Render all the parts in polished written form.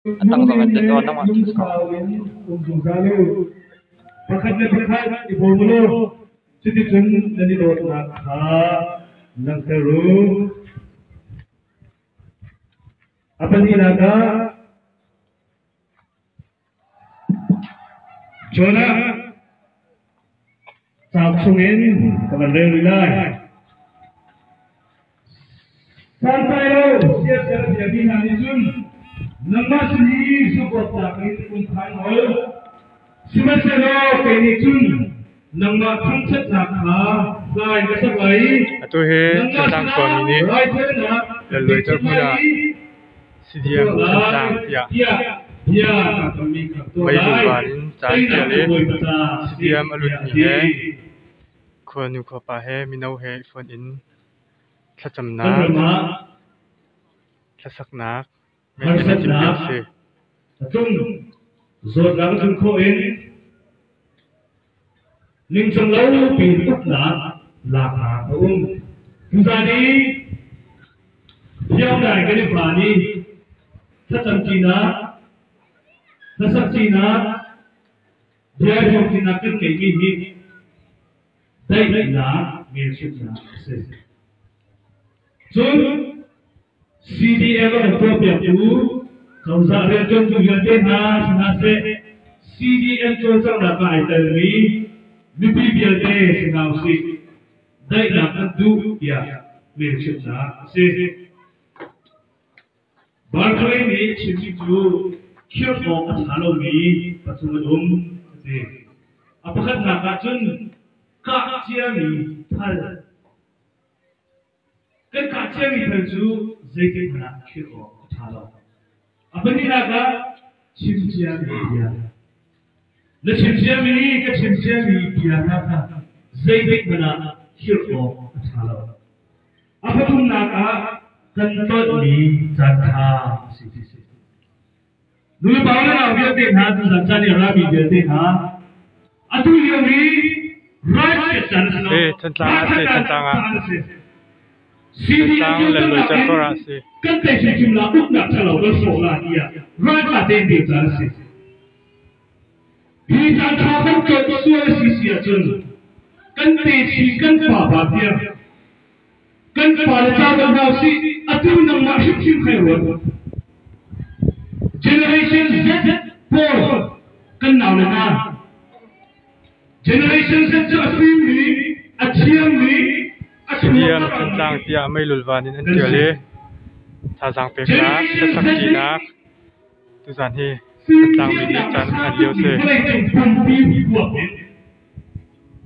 A tang zong in len aw nangmah choose ko. Pakhat le pakhat i bawm u law cuticun nan i dawtnak kha langhter u. A pahnihnak ah Jonah cauk chungin ka van rel rih lai. Santlai lo siasal biami hna nih cun nangmah sin i zumhawktlak in um kha an ngol. Sihmanhsehlaw kei nih cun nangmah thangṭhatnak kha hla in ka sak lai i Atu hi nangmah Thantlang sinah khuami nih raithawinak Lalluai pek chih hmun lai ah i CDM ka tuah Thantlang lai tiah tiah bia kaa kammi kha ka tuah meilung lai. van in ca an Teinak ṭial cu i Bawipa ca a si CDM a tiah lutmi a ti. he khuanu khuapa he mino he i fonh in Kan thlacamnak, ram ah hlasaknak mei a cim lio harsatnak a si. a tlung. Zawtnak a tlun khawh in ningcang lo piin uknak laknak a um. Tuzan i hriamnai kan i van i thlacamṭinak, hlasakṭinak, bia i hrawmṭinak kan ngeihmi hi daihnak hmelchunhnak a si. Cun CDM a kan tuahpiaktu cozah rianṭuantu vialte hna si hna seh, CDM cawlcanghnak ah ai telmi mipi vialte si hna usih, daihnak kan duh tiah hmelchunhnak a si. Barclay nih chimmi cu khirh awk a ṭha lomi pathum an um a ti. A pakhatnak ah cun kah ciami thal. Kan kah ciami thal cu zeitik hmanh ah khirh awk a ṭha lo. A pahnihnak ah chim ciami bia. Na chim ciami, ka chim ciami bia hna kha zeitik hmanh ah khirh awk a ṭha lo. A pathumnak ah kan tlolhmi caanṭha a si ti si. Nulepa le nau vialte hna, tuzan caan i a rami vialte hna, atu lio hi ralchiat caan a si lo. Si, Thantlang ah si, Ralṭhat Thantlang ah. caan a si. CDF Thantlang le Luai Certuar ah si. Kan tei hrimhrim la, uknak ṭhalo kan hrawh la tiah ralṭha tein dir caan a si. Hi caanṭha kan tlolh sual a si si ahcun kan techi kan pa pa tiang kan fale ca kan hna usih atu nangmah hrimhrim khai ruat. Generation Z pawl kan nau le hna Generation Z cu a fimmi, a thiammi, a CDM Thantlang tiah meilul van in an ṭial i thazaang peknak, thlasak ṭinak tuzaan hi Thantlang mi nih caan an hman lio a si. Vawleicung pumpi huap in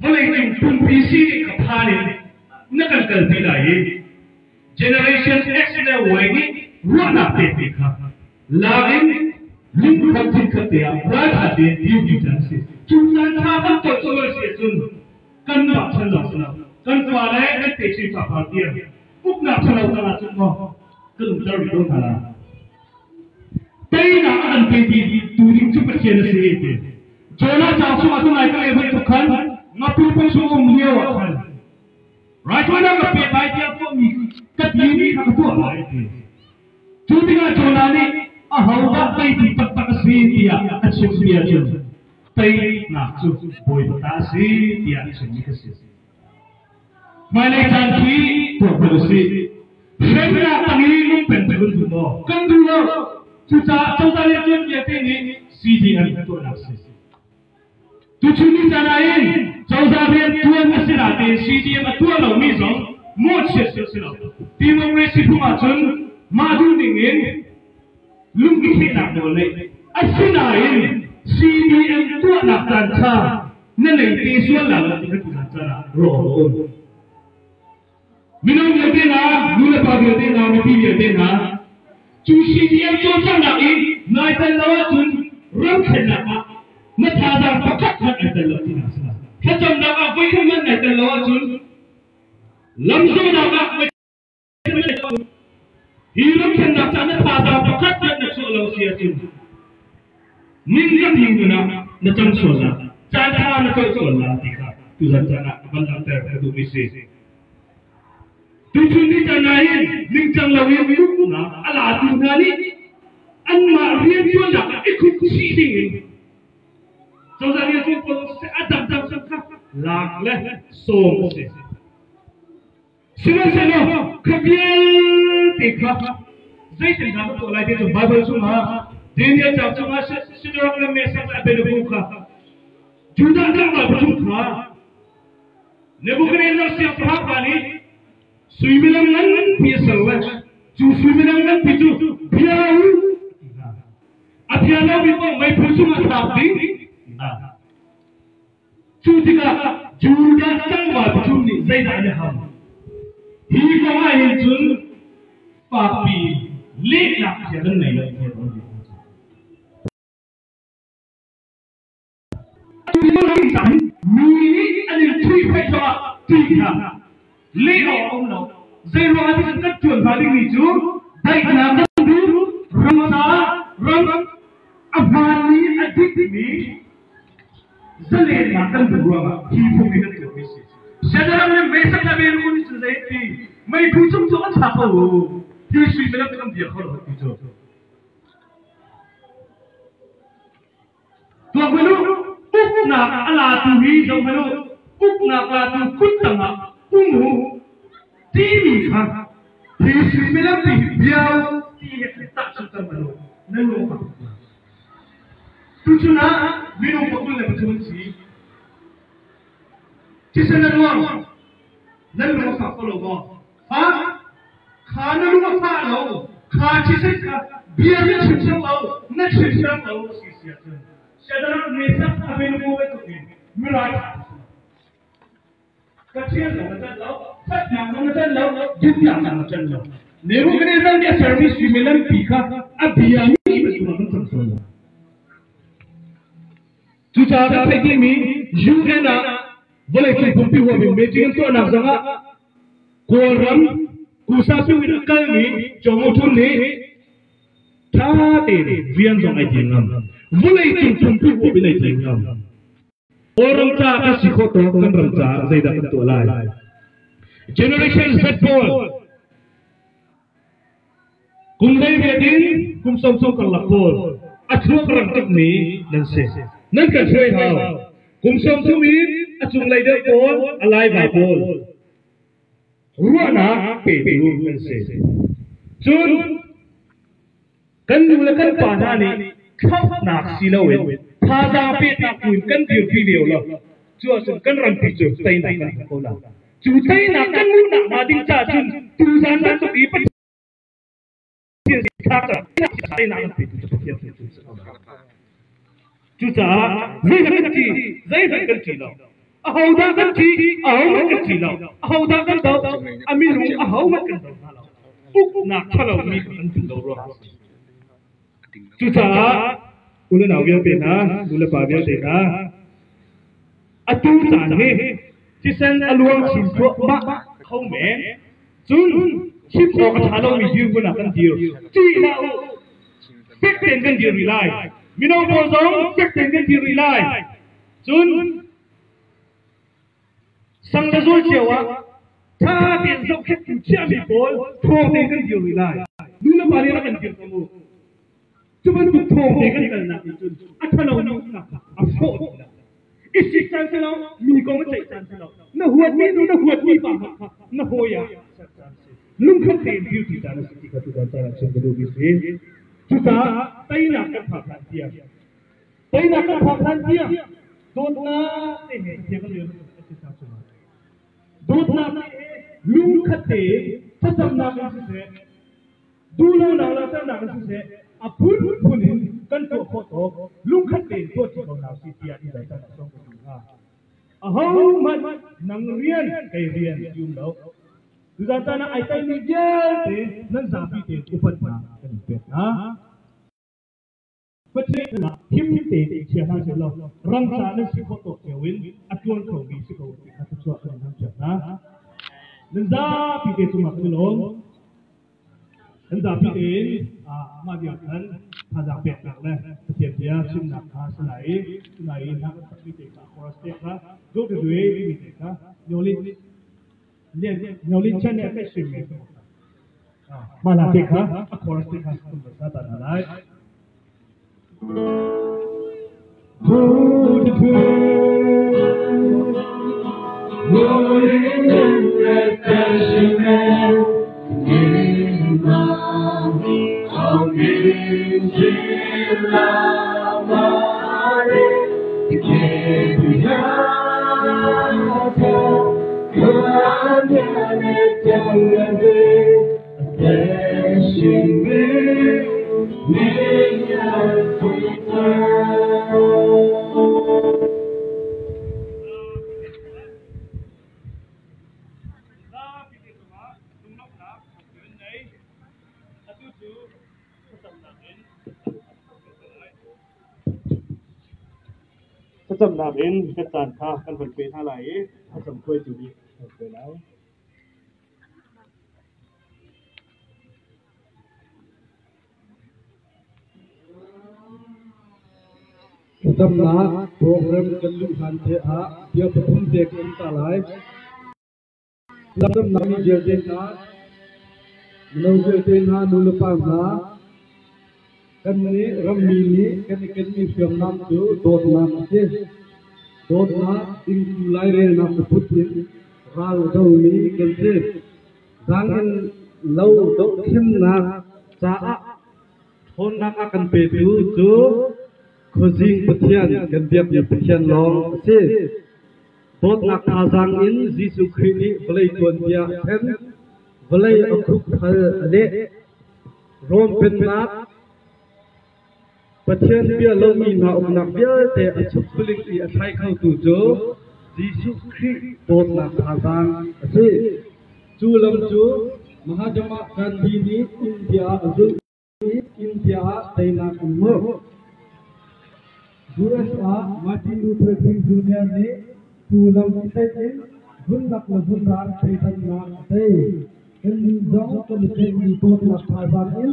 vawleicung pumpi sining kha phan in na kan kalpi lai i Generation X le Y nih ruahnak pekmi kha lak in lungkhat thinkhat te ah ralṭha tein dirpi caan a si. Cu caan ṭha kan tolh sual si ahcun kan mah chan lawng si lo, kan fale kan techin fapar tiang uknak ṭhalo tang ahcun maw kan umter rih ko hna lai. Teinak a kan petu tu ding cu Pathian a si ti. Jonah cauk chungah cun nai ka leh bantuk khan ngapi pei chung um lio ah khan raithawinak ka pek lai tiah tuahmi ka timi kha ka tuah lai ti. Cu tikah Jonah nih ahodah teitu taktak a si tiah a chim bia cun teinak cu Bawipa ta a si tiah a chimmi ka si. Hmailei caan khi tuak hmanh usih. Hremnak tang i um peng cu kan duh maw? Kan duh lo. Cucaah cozah rianṭuan vialte nih CDM tuahnak a si. Tuchun ni caan ah hin cozah rianṭuan a si natein CDM a tuah lomi zong mawhchiat cu a si lo. Democracy phung ahcun mah duh ning in lung i thlehnak nawl neih. Asinain CDM tuahnak caan ṭha na nei te sual la lo ti kha tuzan caan ah ruah awk a um. Mino vialte hna, nu le pa vialte hna, mipi vialte hna, cu CDM cawlcanghnak i nai tel lo ahcun ramkhelnak ah na thazaang pakhat hmanh ai tel lo tinak a si lai. Thlacamnak ah voikhat hmanh nai tel lo ahcun lamzawhnak ah Hi ramthlennak caah na thazaang pakhat hmanh na chuah lo si ahcun ningzak ning nun ah na cang sual la, caan ṭha na colh sual la ti kha tuzan caan ah van langhter ka duhmi si. Tuchun ni caan ah hin ningcang loin uknak a latu hna nih Anmah rianṭuannak ah i khup chih dingin cozah rianṭuan pawl siseh a dangdang zong kha lak le sawm a si. Sihmanhsehlaw kha vialte kha zeitindah ka tuah lai ti cu Baibal chungah Daniel ca chungah Shadrach le Meshach le Abednego kha Judah tlangval pathum kha Nebuchadnezzar siangpahrang pa nih suimilam nganpi a ser le cu suimilam nganpi cu bia u ti hna. A bia lomi paoh meiphu chungah thlak ding ti hna. Cu tikah Judah tlangval pathum nih zeidah an i ham? Hi kong ah hin cun fakpi lehnak bia kan ngei lo tiah an ti. Mi nih an in ṭhihphaih zongah ṭih hlah. Leh awk a um lo. Zeiruangah ti cun kan ṭuan hnga dingmi cu daihnak kan duh, ram caah ram a hmaanmi a dikmi zalennak kan duh ruangah hi phung hi kan tuahmi a si. Shadrach le Meshach le Abednego nih cun zei an ti? Meiphu cung cu an thlak ko u. Hi suimilam cu kan bia kho lo an ti cu. Tuak hmanh u, uknak a latu hi zoh hmanh u, uknak latu kut tangah um u timi kha hi suimilam hi bia u ti he khan tahchunter hmanh u, nan lung a fak tuk lai. Tuchun ah minung 23 an si. Thisen a luang, nan lung a fak ko lo maw? Fak, kha na lung a fah lo, kha thisen kha bia na chim siang lo, na chim siang lo a si si ahcun Shadrach, Meshach, Abednego bantukin mirai ṭha na si lo. Pathian zong na ṭanh lo, thatnak zong na ṭanh lo, dinnak zong na ṭanh lo. Nebuchadnezzar nih a sermi suimilampi kha a bia mi bantuk ah kan cang sual lo. Cucaah kan theih dihmi UN ah vawleicung pumpi huap in meeting an tuahnak zongah Kawlram Kusasu in a kalmi Jong Thun nih ṭha tein rian zong ai tim ngam. Vawleicung pumpi huap in ai tim ngam. Kawlram caah kan si khawh tawk kan ram caah zeidah kan tuah lai? Generation Z pawl Kum 18 in kum 30 karlak pawl a chuak rang tukmi nan si. Nan kan hruai hau. Kum 30 in a cunglei deuh pawl, a laiva pawl ruahnak petu nan si. Cun kan nu le kan pa hna nih thlauhnak si loin thazaang peknak tu in kan dirpi lio lo. Cu ahcun kan rampi cu teinak kan hmu ko lai. Cu teinak kan hmuhnak hnga ding caah cun tuzan bantuk i Pathian teinak an petu cu Pathian cu a si ko. Cucaah zeihmanh kan ṭih, zeihmanh kan ṭih lo. Ahodah kan ṭih, ahohmanh kan ṭih lo. Ahodah kan doh, a minung ahohmanh kan doh hna lo. Uknak ṭhalomi kha kan duh lo ruangah a si. Cucaah u le nau vialte hna, nu le pa vialte hna, atu caan hi thisen a luang chin thluahmah kho men. Cun chim awk a ṭha lomi dirhmun ah kan dir. Ṭih hlah u. Fek tein kan dir rih lai. Mino pawl zong fek tein kan dir rih lai. Cun sang le zawl cio ah ṭha tein zohkhenhtu chiahmi pawl ṭhawng tein kan dir rih lai. Nu le pa nih rak kan dir ko mu. Cu bantuk ṭhawng te kan kalnak nih cun a ṭhalomi uknak kha a hrawh dih lai. I sik caan si lo, mi kong i ceih caan si lo. Na huatmi nu, na huatmi pa hmanh kha na hawi ah ser caan si. Lungkhat tein dirṭi caan a si ti kha tutan caan ah chim ka duhmi si. Cucaah teinak kan phak hlan tiang, teinak kan phak hlan tiang dawtnak te he thiang kan rian a si ca cungah dawtnak te he lungkhat tein thlacamnak in siseh, duhlonak langhternak in siseh a phunphun in kan tuah khawh tawk lungkhat tein tuah ṭi ko hna usih tiah i dai caan ah sawm ka duh hna. Ahohmanh nang rian kei rian ti um lo. Tuzan caan ah ai telmi vialte nan zapi tein upatnak kan in pek hna. Pathian ah him tein i chia hna sehlaw ram ca nan si khawh tawk cio in a ṭuan khomi si ko ti kha thluachuah kan in hangpiak hna. Nan zapi te cungah kan i lawm. Kan zapi tein mah bia khan thazaang peknak le Pathian bia chimnak kha si lai i tunai i hla kan sakmi te kha chorus te kha do te due timi te kha nyolin nyolin chen ne kai sim me mah hla te kha a chorus te kha kan va sa ta hna lai. To pray. Rolling refreshment in Thlacamnak in kan caan kha kan von pe hna lai i thlacam hruaitu nih kan hruai lai. Thlacamnak program kan luh hlan te ah bia pathum te ka um ta lai. Thlacamnak mi vialte hna, mino vialte hna, nu le pa hna, kan nih rammi nih kan i kenmi hriamnam cu dawtnak a si. Dawtnak dingtu lairelnak luput in ral a domi kan si. Zaangin lo dohthlennak caah ṭhawnnak a kan petu cu Khuazing Pathian kan biakmi Pathian lawng a si. Dawtnak thazaang in Jesuh Khrih nih vawlei tuanbia a thlen, vawlei a khukthal a leh. Rom pennak Pathian bia lomi hna uknak vialte a chukpalik i a thlai khotu cu Jesuh Khrih dawtnak thazaang a si. Cu lam cu Mahatma Gandhi nih India ah a zulh i India ah teinak an hmuh. US ah Martin Luther King Jr. nih cu lam i tlaih in vunlak le vunrang thleidannak a tei. Kannih zong kan i tlaihmi dawtnak thazaang in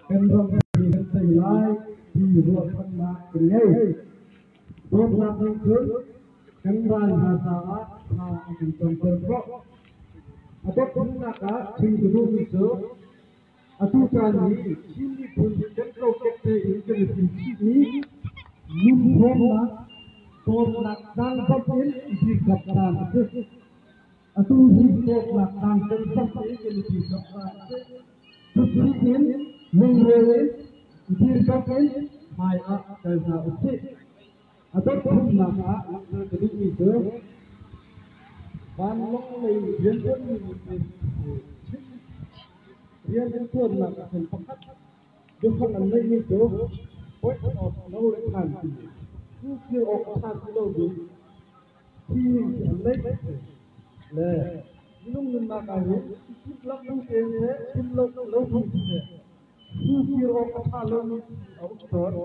kan ram hi kan tei lai ti ruahchannak kan ngei. Dawtnak nih cun kan ral hna caah tha a kan cawmter khawh. A dot ah chim ka duhmi cu atu caan hi Chin miphun kan kokek tein kan i fimchihmi nunphawmnak, dawtnak zaangzamh in dirkamh caan a si. Atu hi dawtnak tlang kan samh i kan i dirkamh hna a si. Cuti in lungrual in i dirkamh in hmai ah kal hna usih. A dot thumnak ah langhter ka duhmi cu vanlawng lei rianṭuanmi nih rian an ṭuannak ah khan pakhat biafang an ngeihmi cu point of no return timi cu thil awk a ṭha ti lo ding Le minung nunnak ah hin lam tein seh, chim lo lo phung siseh, thil awk a ṭha lomi a um tawn.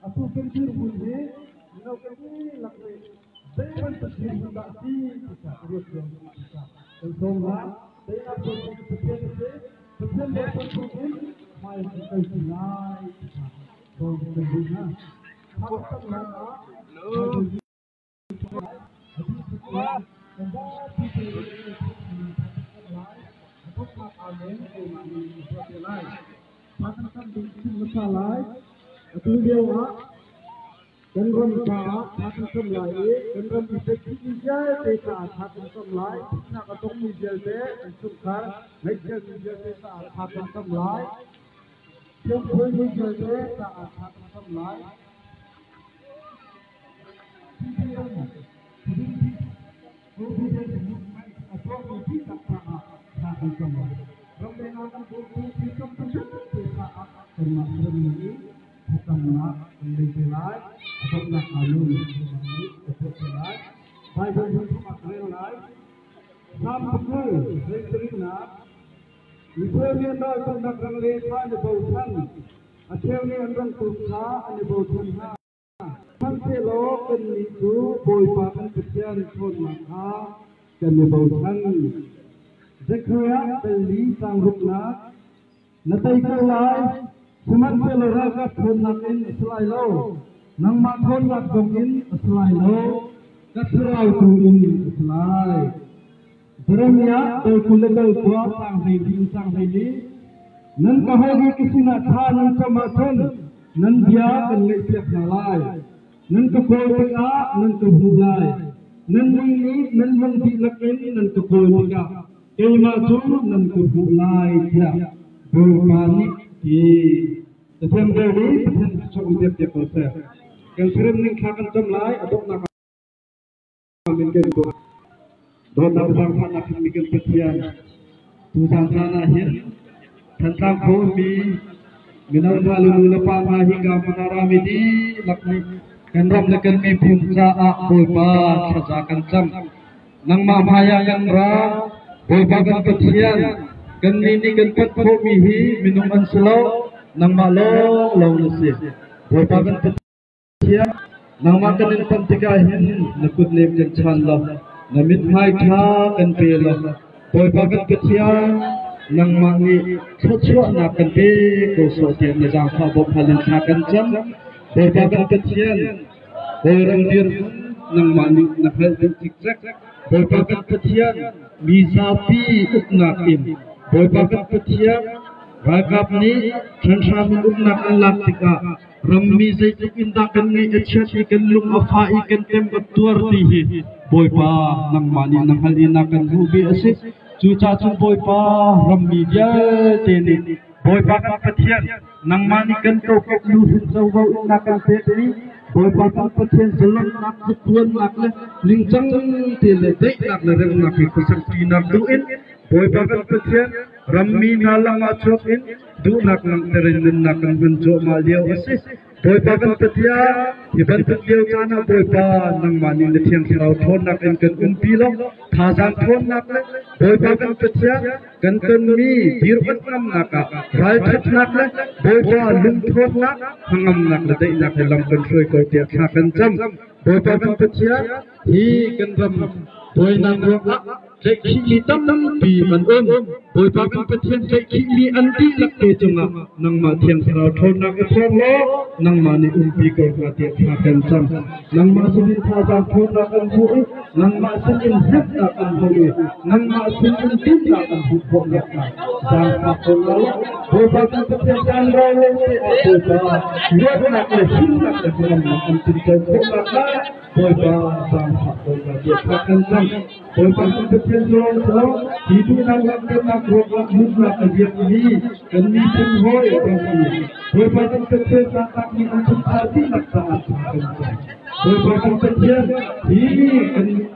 Atu kan dirhmun hi mino kan dihlak nih zei bantuk dirhmun dah a si ti kha ruat cio kan sawm hna. Teinak petu cu Pathian a si. Pathian bochan in hmai kan kal ṭi lai ti kha sawm kan duh hna. Thangṭhatnak ah Atu lio ah kan ram caah thla kan cam lai i kan ram i pekchihmi vialte caah thla kan cam lai. Thihnak a tongmi vialte, an chungkhar ngaihchiatmi vialte caah thla kan cam lai. Thiangthuimi vialte caah thla kan cam lai. A cheu nih an rangtum kha an i bochan hna. Sihmanhsehlaw kannih cu Bawipa kan Pathian ṭhawnnak kha kan i bochan. Zekhariah dal li caang ruknak Na tei ko lai, sihmanhsehlaw ralkap ṭhawnnak in a si lai lo, nangmah ṭhawnnak zong in a si lai lo, ka thlarau tu in a si lai. Jeremiah dal 20 le dal 9 caang 12 in caang 14 Nan ka hal i ka sinah thla nan cam ahcun nan bia kan ngaihpiak hna lai. Nan ka kawl tikah nan ka hmu lai. Nannih nih nan lung dihlak in nan ka kawl tikah keimah cu nan ka hmuh lai, tiah Bawipa nih a ti. Pathian Bawi nih Pathian thluachuah in pek piak ko seh. Kan siarem ning thla kan cam lai, a donghnak ah min kan tuah. Dawtnak zaangfahnak himmi kan Pathian, tuzaan caan ah hin Thantlang khuami mino hna le nu le pa hna hika hmun ah rami dihlak nih kan ram le kan miphun caah Bawipa thlaza kan cam. Nangmah hmaiah kan ra, Bawipa kan Pathian, kannih nih kan panh khawhmi hi minung an si lo, nangmah lawnglawng na si. Bawipa kan Pathian, nangmah kan in panh tikah hin na kutnem kan chan lo, na mithmai ṭha kan pe lo. Bawipa kan Pathian, nangmah nih thluachuahnak kan pe ko sawh tiah na zaangfah bawmh hal in thla kan cam. Bawipa kan Pathian, Kawlram dirhmun nangmah nih na hngalh dih cikcek. Bawipa kan Pathian, mi zapi uknak in Bawipa kan Pathian, ralkap nih hranhram in uknak an lak tikah rammi zeitluk in dah kan ngaih a chiat i kan lung a fah i kan tem a tuar ti hi Bawipa nangmah nih na hngalh i na kan hmuh ve a si. Cucaah cun Bawipa rammi vialte nih Bawipa kan Pathian, nangmah nih kan kokek nuhrin covo in na kan pekmi Bawipa kan Pathian zalonnak, tlukruannak le ningcang te le daihnak le remnak hi khuasakṭinak duh in Bawipa kan Pathian rammi hna lam ah chuak in duhnak langhter in nunnak kan hman cuahmah lio a si. Bawipa kan Pathian, hi bantuk lio caan ah Bawipa nangmah nih na Thiang Thlarau ṭhawnnak in kan umpi law thazaang ṭhawnnak le Bawipa kan Pathian kan tonmi dirhmun ngamnak ah ralṭhatnak le Bawipa lungṭhawnnak, hnangamnak le daihnak he lam kan hruai ko tiah thla kan cam. Bawipa kan Pathian, hi kan ram buainak ruangah tlaihkhihmi tampi an um. Bawipa kan Pathian tlaihkhihmi an dihlak te cungah nangmah Thiang Thlarau ṭhawnnak i phuang law nangmah nih umpi ko hna tiah thla kan cam. Nangmah sinin thazaang ṭhawnnak an hmu i nangmah sinin hnemhnak an hmu i nangmah sinin dinnak an hmuh khawh nakhnga zaangfah ko hna law Bawipa kan Pathian caan ro te ah Bawipa luatnak le himnak le hnangamnak an tinco khawh nakhnga Bawipa zaangfah ko hna tiah thla kan cam. Bawipa kan Pathian lawng cu hi duhnak langhternak ruangah nunnak a liammi kan miphun hawi kan si. Bawipa kan Pathian zaangfahmi an chungkhar dihlak caah thla kan cam. Bawipa kan Pathian hi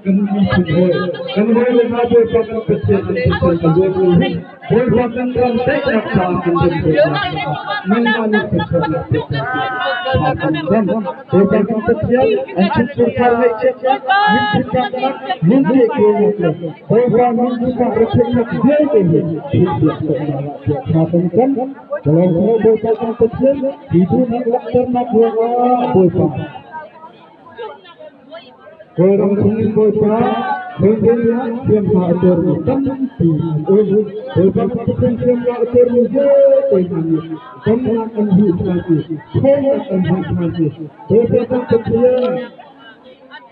kan miphun hawi kan hawile hna Bawipa kan Pathian an Pathian a luat hi Bawipa kan ram daihnak caah kan ram daihnak caah nangmah nih thluachuahnak pek thla kan cam. Bawipa kan Pathian an chungkhar ngaihchiatnak mitthli lungre kawlnak le Bawipa min sifak retheihnak vialte hi philhpiak sawhnak ah tiah thla kan cam. Kalawm Bawipa kan Pathian hi duhnak langhternak ruangah Bawipa Kawlram chungin Bawipa Khuaizei ah hriamhma a tuarmi tampi an um. Bawipa kan Pathian hriamhma a tuarmi vialte hna nih damnak an hmuh ṭhan i ṭhawnnak an hmuh ṭhan i Bawipa kan Pathian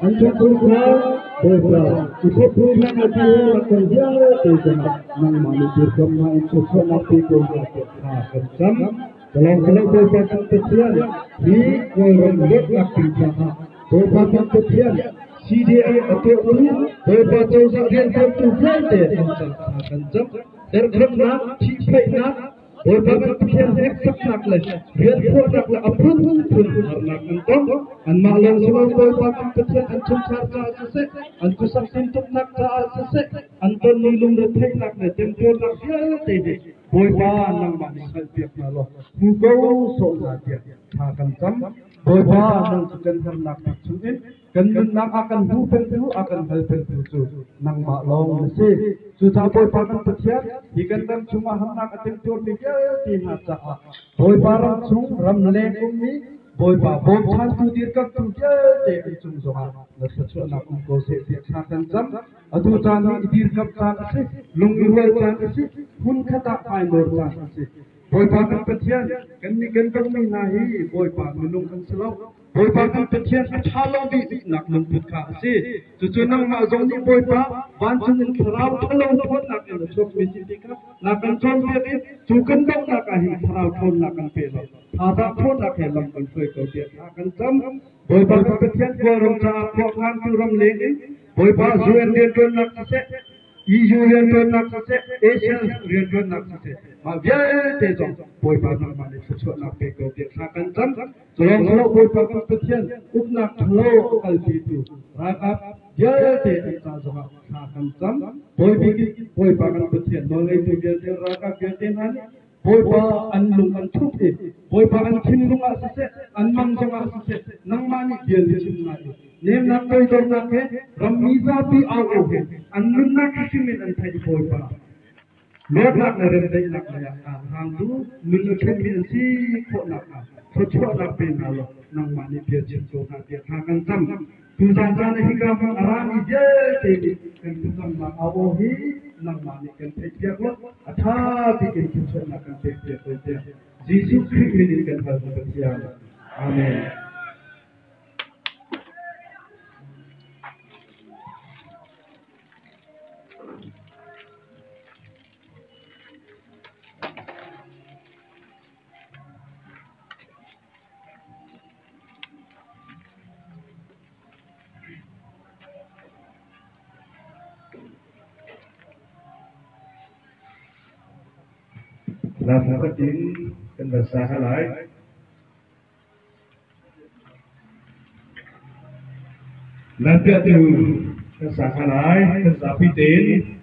an chungkhar Bawipa i thawktu hna ti kan vialte cungah nangmah nih dirkamnak in thluachuahnak pe ko hna tiah thla kan cam. Kalawng silo Bawipa kan Pathian hi Kawlram luatnak ding caah Bawipa kan Pathian CDM a tuahtu Bawipa cozah riantuantu vialte an cang thla kan cam. Derthawmnak, ṭhihphaihnak, Bawipa kan Pathian hneksaknak le rianphuahnak le a phunphun harnak an tong. Anmah lawng si lo Bawipa kan Pathian an chungkhar caah siseh, an khuasak tintuknak caah siseh, an tonmi lungretheihnak le temtuarnak vialte hi Bawipa nangmah nih hngalhpiak hna law hmu ko sawh hna tiah thla kan cam. Bawipa nang cu kan harnak bik chungin kan nunnak a kan hmu pengtu a kan hngal pengtu cu nangmah lawng na si. Cucaah Bawipa kan Pathian hi kan ram chungah harnak a temtuarmi vialte hna caah Bawipa ram chung ram leng ummi Bawipa bawmchantu dirkamhtu vialte an cung zongah na thluachuahnak um ko seh tiah thla kan cam. Atu caan hi i dirkamh caan a si, lung i rual caan a si, hmunkhat ah hmainawr caan a si. Bawipa kan Pathian, kannih kan tonmi hna hi Bawipa minung an si lo. Bawipa kan Pathian a ṭha lo biknak lungput kha a si. Cucu nangmah zong nih Bawipa vancung in thlarau ṭhalo ṭhawnnak in a chuakmi si ti kha na kan cawnpiak i cu kan donghnak ah hin thlarau ṭhawnnak kan pe law thazaang ṭhawnnak he lam kan hruai ko tiah thla kan cam. Bawipa kan Pathian Kawlram caah khuakhantu ram leng in Bawipa UN rianṭuannak siseh, EU rianṭuannak siseh, Asian rianṭuannak siseh, mah vialte zong Bawipa nangmah nih thluachuahnak pe ko tiah thla kan cam. Culawng silo Bawipa kan Pathian uknak ṭhalo a kalpitu ralkap vialte an ca zongah thla kan cam. Bawi Bawipa kan Pathian nawlngeitu vialte ralkap vialte hna nih Bawipa an lung an thup i Bawipa an thinlung ah siseh, an mang zongah siseh, nangmah nih bia na chim hna i nemnak toidornak he rammi zapi au o he an nunnak hrim in an theih i Bawipa luatnak le remdaihnak lei ah kaan hrangtu nun a ṭhenmi an si khawh nakhnga thluachuahnak pe hna law nangmah nih bia chim ko hna tiah thla kan cam. Tuzaan caan ah hika hmun a rami vialte nih kan thlacamnak au aw hi nangmah nih kan theihpiak law a ṭha bik in thluachuahnak kan pekpiak ko tiah Jesuh Khrih min in kan hal Pathian. Amen. Lam khat in kan van sa hna lai. Nan piahtu kan sa hna lai, kan zapi tein.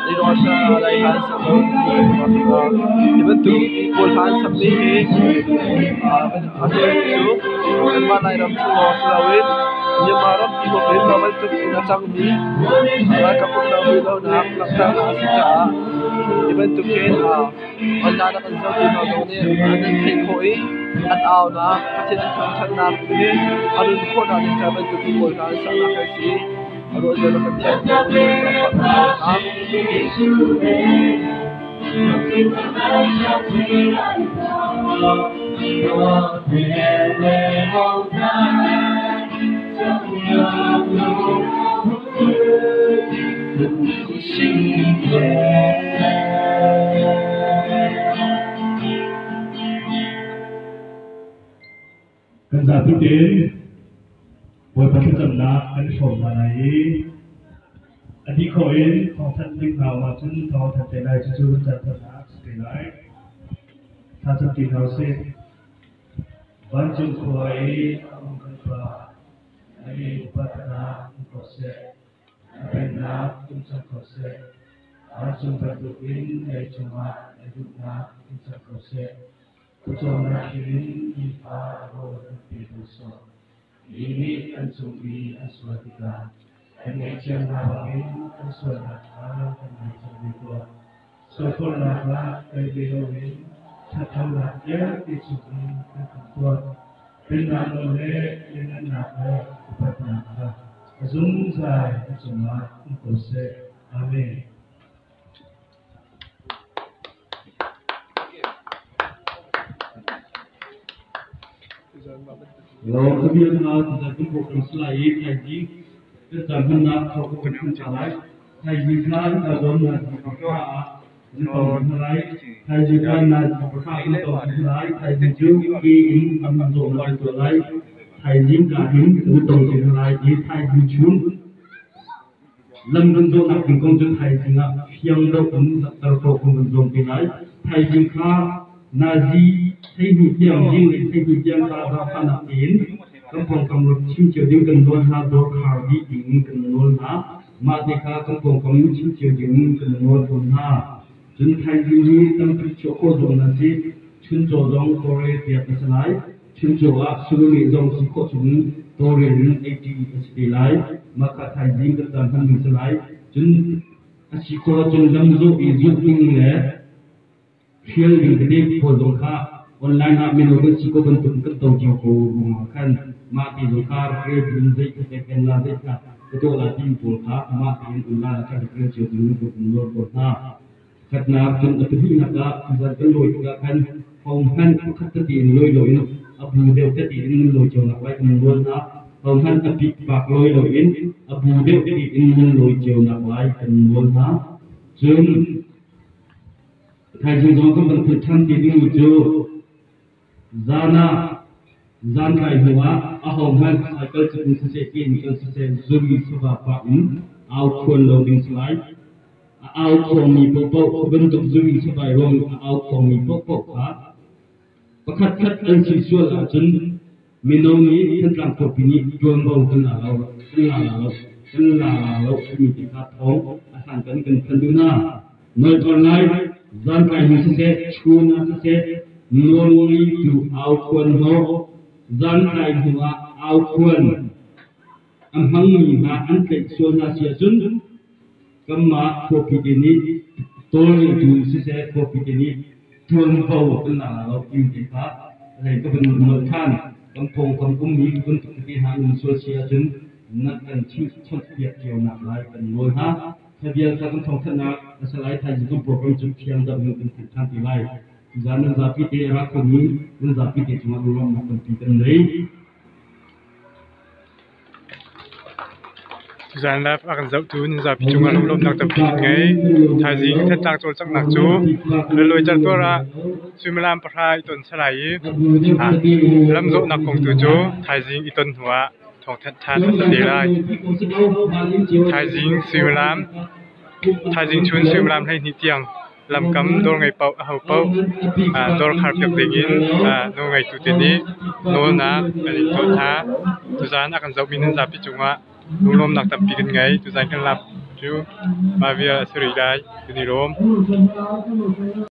Lai hla an sak lo. Hi bantuk Kawl hla an sakmi hi atu cu kanmah Lairam chung lawng si loin Myanmar rampi huap in mah bantuk in a cangmi ralkap uknak duhlonak langhternak a si caah hi bantuk hin online a kan zohtu hna zong nih an in theih khawh i an aunak Pathian an thangṭhatnak hi a nun khawhnak ding ca bantuk hi Kawl hla an saknak hi a si. A ruah zia kan thiam Kan zapi tein Bawipa thlacamnak kan i hrawm hna lai i a dih khawh in thawngthanh ding hna um ahcun thawngthanh te lai. Cucu kan caan si te lai. Thlacam ti hna usih. Vancung khua i a um kan Pa, na min upatnak um ko seh. Na pennak um cang ko seh. Vancung bantukin lei cungah na duhnak um cang ko seh. Pawcawmnak in innpa rawl an pe ko sawh. Mi nih an cung i an sual tikah kan ngaihthiamnak bangin kan sualnak kha kan ngaihthiam ve tuah. Sualphornak ah tel ve loin ṭhatlonak vialte chungin kan kan tuah. Pennak nawl le lianngannak le upatnak kha a zungzal na cungah um ko seh. Amen. Lam kan zawhnak ding kong cu thaizing ah fiang deuh in langhter khawh kan van zuam te lai. Thaizing kha nazi hleihnih tiang zinglei hleihnih tiang kha zaangfahnak tein kan pawngkam rak chim cio ding kan nawl hna, dawr khar dih ding kan nawl hna. Mah te kha kan pawngkam chim cio ding kan nawl fawn hna. Cun thaizing hi tampi chuah khawh zong na si. Chuncaw zong tawlrel piak a si lai. Chuncaw ah sulumi zong si khawh chung tawlrel in eiṭi a si te lai. Mah kha thaizing kan caan hman ding si lai. Cun a si khawh ahcun lamzawh i zulh ding le hrial ding tete pawl zong kha online ah mino kan si ko bantuk kan to cio ko ruangah khan mah ti zong kha rak rel ding zei kha kan la zei kha ka tuah la timi pawl kha mah tein online ah khan rak rel cio ding kan nawl ko hna. Khatnak cun a pahnihnak ah tuzan kan lawi tikah khan hohmanh pakhat tete in lawi loin a bu deuh tete in nan lawi cio nak lai kan nawl hna. Hohmanh a pikpak lawi loin a bu deuh tete in nan lawi cio nak lai kan nawl hna. Cun thaizing zong kan van theih ṭhan te dingmi cu zan ah zan tlai hnu ah ahohmanh cycle cit in siseh ke in kal siseh zuri sava pah in au khuan lo ding si lai. A au khuangmi paohpaoh bantuk zuri savai ruang a au khuangmi paohpaoh kha pakhatkhat an si sual ahcun mino nih Thantlang khuapi nih ṭuanvo kan la lo, kan la la lo, kan la la lo timi ti kha thawng a hlankan kan thanh duh hna. Noi lai, zantlai hnu siseh, chun ah siseh, nawlngeitu au khuan hnawh, zantlai hnu ah au khuan a hmangmi hna an tlaih sual hna si ahcun kanmah khuapi te nih tawlreltu siseh khuapi te nih ṭuanvo kan la la lo timi te kha hei ka van nolh ṭhan. Kan pawngkam ummi bantuk tete hna an um sual si ahcun nan kan chimh-chawnhpiak cio nak lai kan nawl hna. Thlabial kha kan thawngthanhnak a si lai. Thaizing kan program cu thiang deuh in kan thanh ṭhan te lai. Tuzaan nan zapi te a ra khomi nan zapi te cungah lunglawmhnak tampi kan nei. Tuzaan live a kan zohtu nan zapi cungah lunglawmhnak tampi kan ngei. Thaizing Thantlang cawlcanghnak cu Lalawi certuar ah suimilam 10 i ton salai i lamzawhnak kong tu cu thaizing i ton hnuah thawngthanh ṭhan a si te lai. Thaizing suimilam thaizing chun suimilam 12 tiang lamkam dawr ngei paoh aho paoh dawr khar piak dingin nawlngeitu te nih nawlnak an in tuah hna. Tuzaan a kan zohmi nan zapi cungah lunglawmnak tampi kan ngei. Tuzaan kan lap Cu mah vial a si rih lai. Kan i lawm.